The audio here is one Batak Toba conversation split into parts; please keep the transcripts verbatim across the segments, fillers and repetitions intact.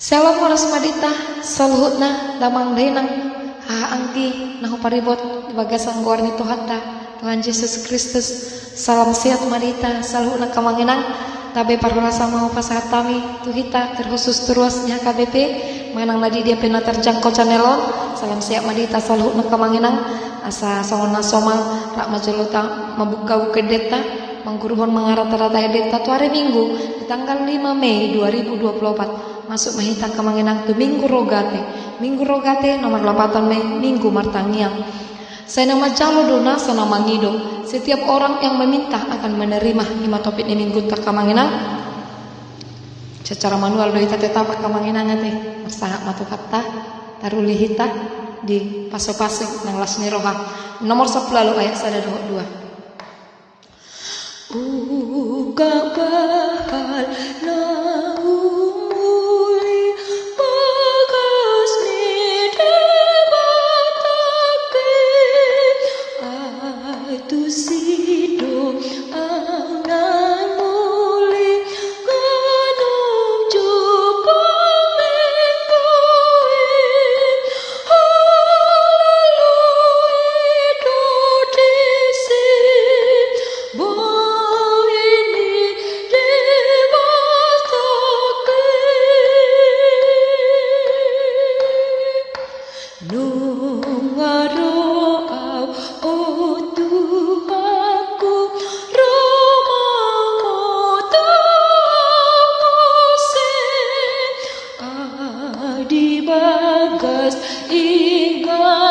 Salam horas ma di hita saluhutna, damang dainang, haha anggi na huparibot di bagasan goar ni Tuhanta, Tuhan Jesus Kristus. Salam sehat ma di hita saluhutna, amang inang. Gabe parhorasan ma hupasahat hami tu hita, terkhusus tu ruas ni H K B P manang na di dia pe na terjangkau channel on. Salam sehat ma di hita saluhutna, amang inang. Asa songon na somal, rap ma jolo hita mambuka-buka endenta, mangguruhon, mangarata-rata endenta tu ari Minggu di tanggal lima Mei dua ribu dua puluh opat. Masuk ma hita, amang inang, tu Minggu Rogate. Minggu Rogate na marlapatan ma i Minggu Martangiang. Sai na manjalo do nasa na mangido. Setiap orang yang meminta akan menerima, i ma topik ni Minggunta, amang inang. Secara manual do hita tetap, amang inang, ate. Marsangap ma Tuhanta, taruli hita di pasu-pasu nang las ni roha. Nomor sampulu ualu, ayat sada dohot dua. Ungkap bahal na uli bagas ni Debata pe, ai tusi do au na muli ganup jumpa Minggu i. Haleluya, do disi boi ni Debata pe. Nunga ro au, o Tuhanku, ro ma au tu muse, ai di bagas ingananmu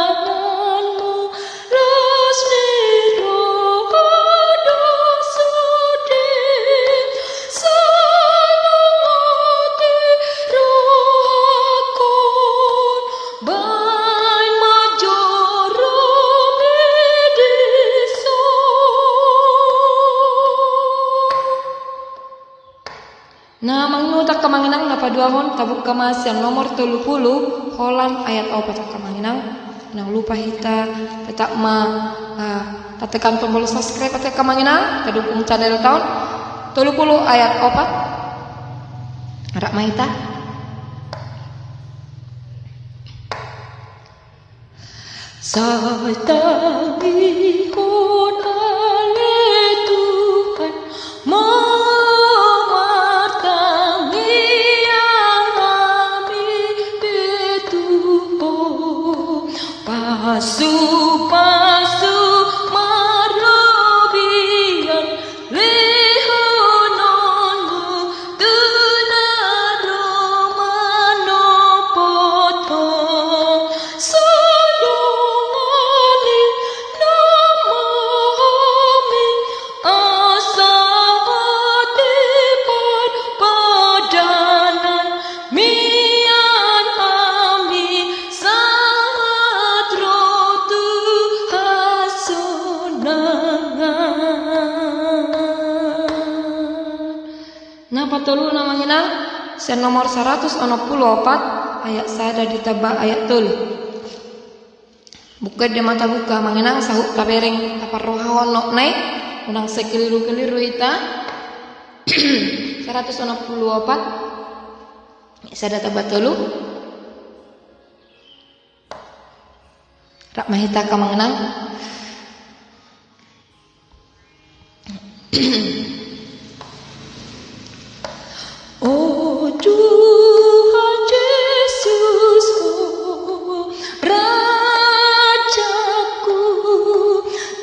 las ni roha do sude. Sai mangati rohangkon, baen ma joro mi dison. Na mangihuthon, amang inang, na paduahon, tabuka ma sian nomor tolu pulu, holan ayat opat, amang inang. Unang lupa hita tetap ma, ah, tatekan tombol subscribe, ate, amang inang, tadukung channelta on. Tolu pulu ayat opat. Rap ma hita. Sai tangihon ale Tuhan, molo martangiang hami pe tu Ho. Pasu-pasu marrobean lehononmu tu na ro manopot Ho. Sai dongani nama hami asa hatian parpadanan mian hami sahat ro tu hasonangan. Na patoluna, amang inang, sian nomor saratus onom pulu opat, ayat sada ditamba ayat tolu. Buka ende ma tabuka, amang inang, sahat tabereng taparrohahon nokna i, unang sai keliru-keliru hita. Saratus onom pulu opat, sada tamba tolu. Rap ma hita, amang inang. O Tuhan Jesus, o Rajaku,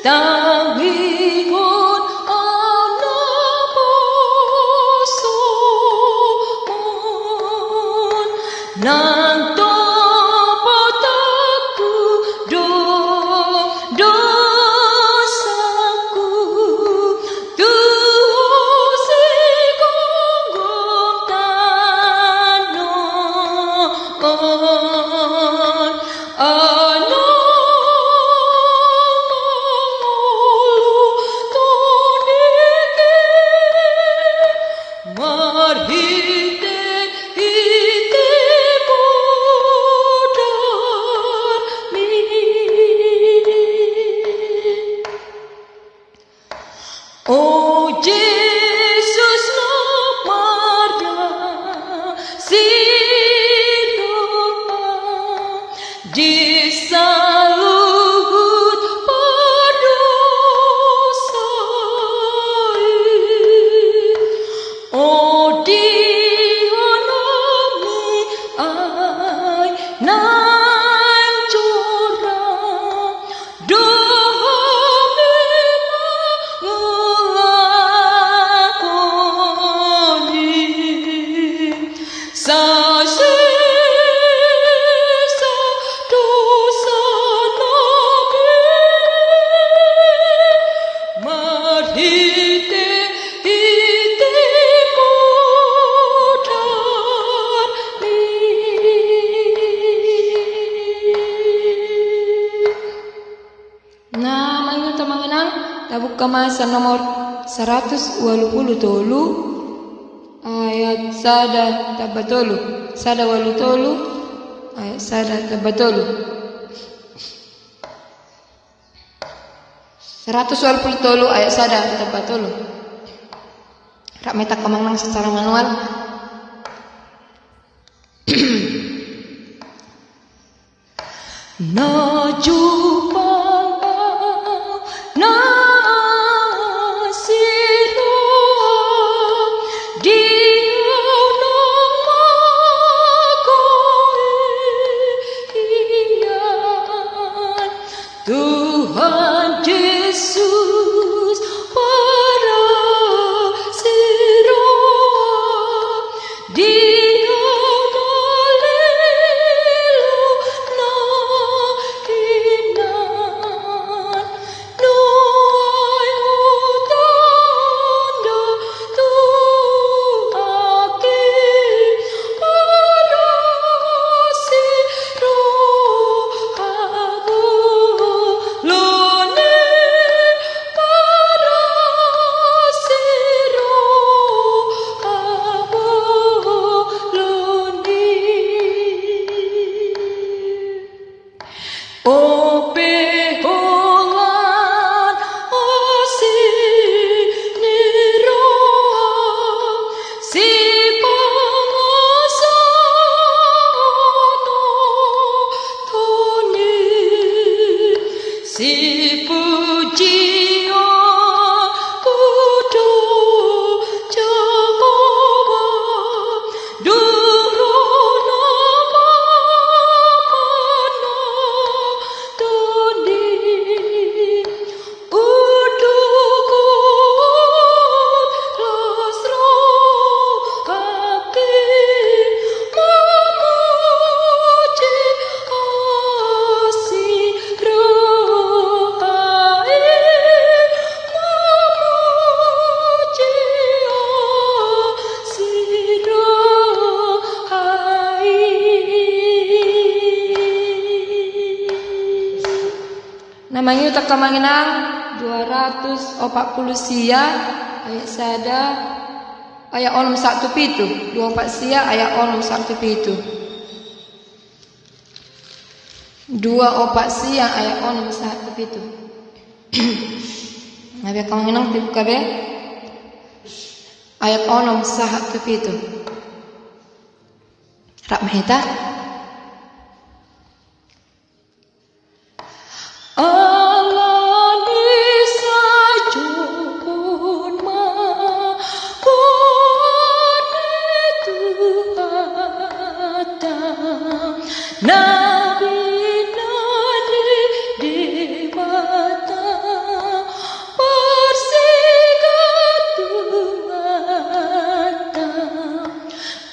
tangihon au na poso on. Nang topot angku do dosangku tu sigomgom tano on. Ai na mangolu tondike marhite-hite Buka ma sian nomor saratus ualu pulu tolu, ayat sada tamba tolu. Sada ualu tolu, ayat sada tamba tolu. Saratus ualu pulu tolu, ayat sada tamba tolu. Rap ma hita, Amang Inang, secara manual. Na jumpang au na asi roham di au na manggohi an. Tuhan Jesus, parasi roham di au na lilo na hinan. Nuaeng hutanda tu aki, parasi roha bolon i, parasi roha bolon i. On pe holan asi ni roha, sipangasaon on i, sipujion tu Jahowa. Dung ro na mamana tondi, unduk las rohangki, mamuji asi roha i, mamuji asi roha i. Na mangihut, Amang Inang, dua ratus opat pulu sia, ayat sada, ayat onom sahat tu pitu. Dua opat sia, ayat onom sahat tu pitu. Dua opat sia, ayat onom sahat tu pitu. Nga be, Amang Inang, dibuka be? Ayat onom sahat tu pitu. Rap ma hita. Alani sajo on ma goar ni Tuhanta, na binahen ni Debata, parsigantungan.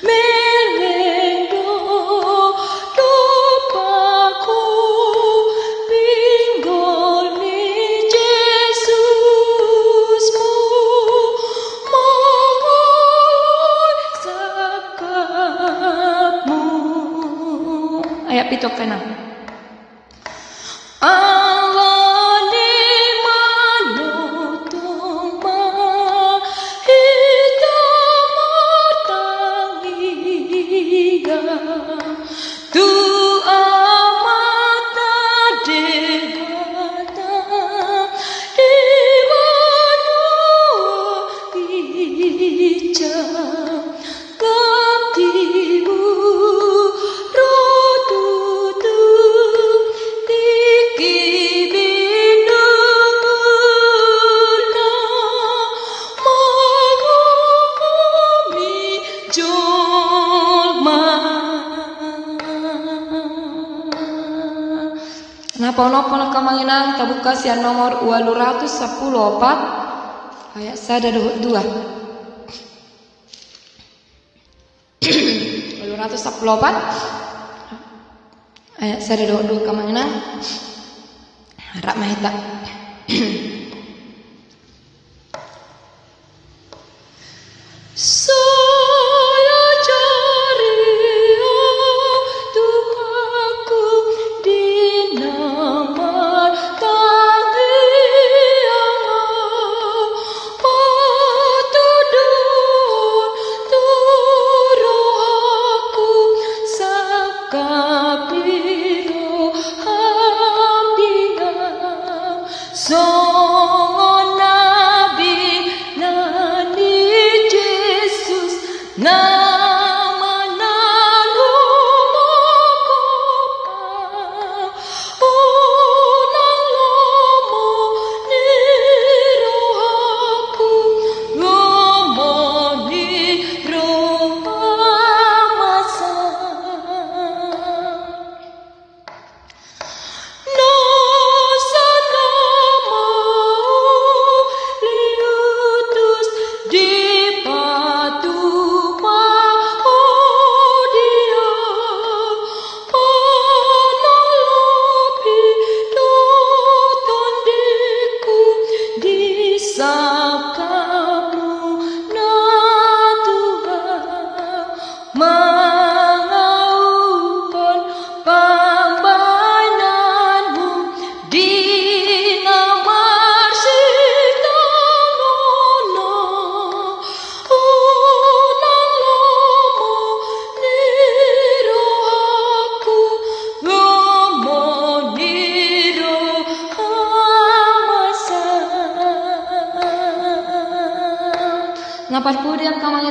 Meleng do dompak on pinggol ni Jesus, mangoloi sangkapmu. Ayat pitu, Amang Inang. Alani manotong ma hita martangiang tu Amanta Debata di banua ginjang. Lam tibu ro tutu tingki binulna manguhumi jolma. Na paonomhon, Amang Inang, tabuka sian nomor ualu ratus sampulu opat, ayat sada dohot dua. Ualu ratus sampulu opat, ayat sada dohot dua, Amang Inang. Rap ma hita. Sai ajari au, Tuhanku, di na martangiang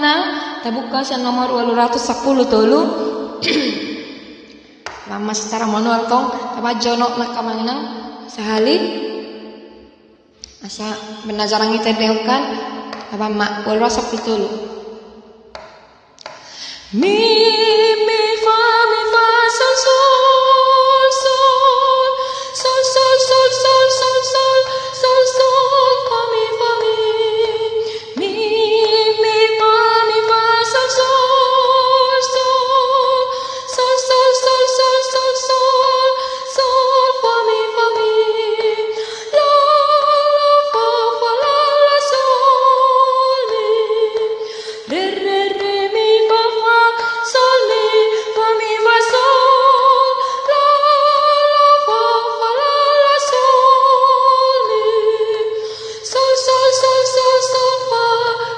Tabuka sian nomor ualu ratus sampulu tolu. Mama secara manual tong, taba jonok na kamangna sahali. Asa benda jarang ita dengkan, taba ma ualu ratus sampulu tolu. Mi, mi, fa, mi, fa, sol, sol, sol, sol, fa, mi, fa, mi. Mi, mi, fa, mi, fa, sol, sol, sol, sol, fa, mi, fa, mi. La, la, fa, fa, la, la, sol, mi. Re, re, re, mi, fa, fa, sol, mi, fa, mi, fa, sol, la, la, fa, fa, la, la, sol, mi, sol, sol, sol, sol, sol, fa,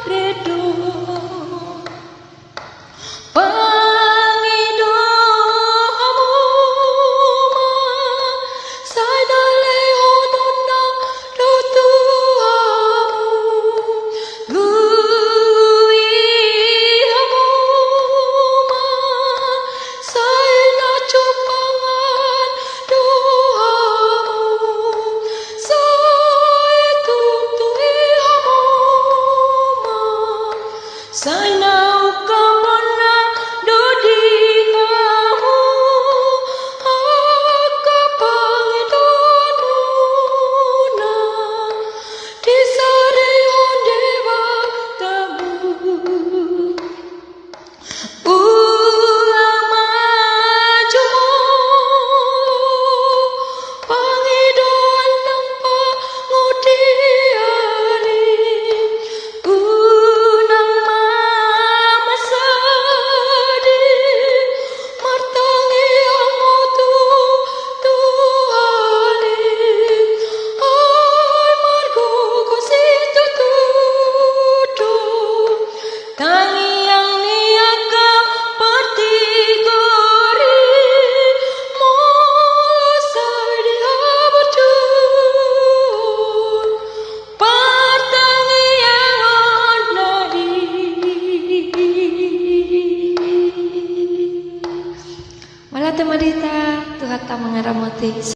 re, do. Pangido hamu ma, sai na lehononna do tu hamu. Lui hamu ma, sai na jumpangan do hamu. Sai tuntui hamu ma, sai na ungkaponna do di hamu angka pangidoanmuna, disarihon Debata hamu. Ulang ma jumolo pangidoan nang pangudian i. Unang ma mansadi martangiang ho tu Tuhan i. Ai margogo situtu do tangiang ni angka partigor i, molo sai dihaburjuhon partangiangonna i. Mauliate ma di hita, Tuhanta mangaramoti.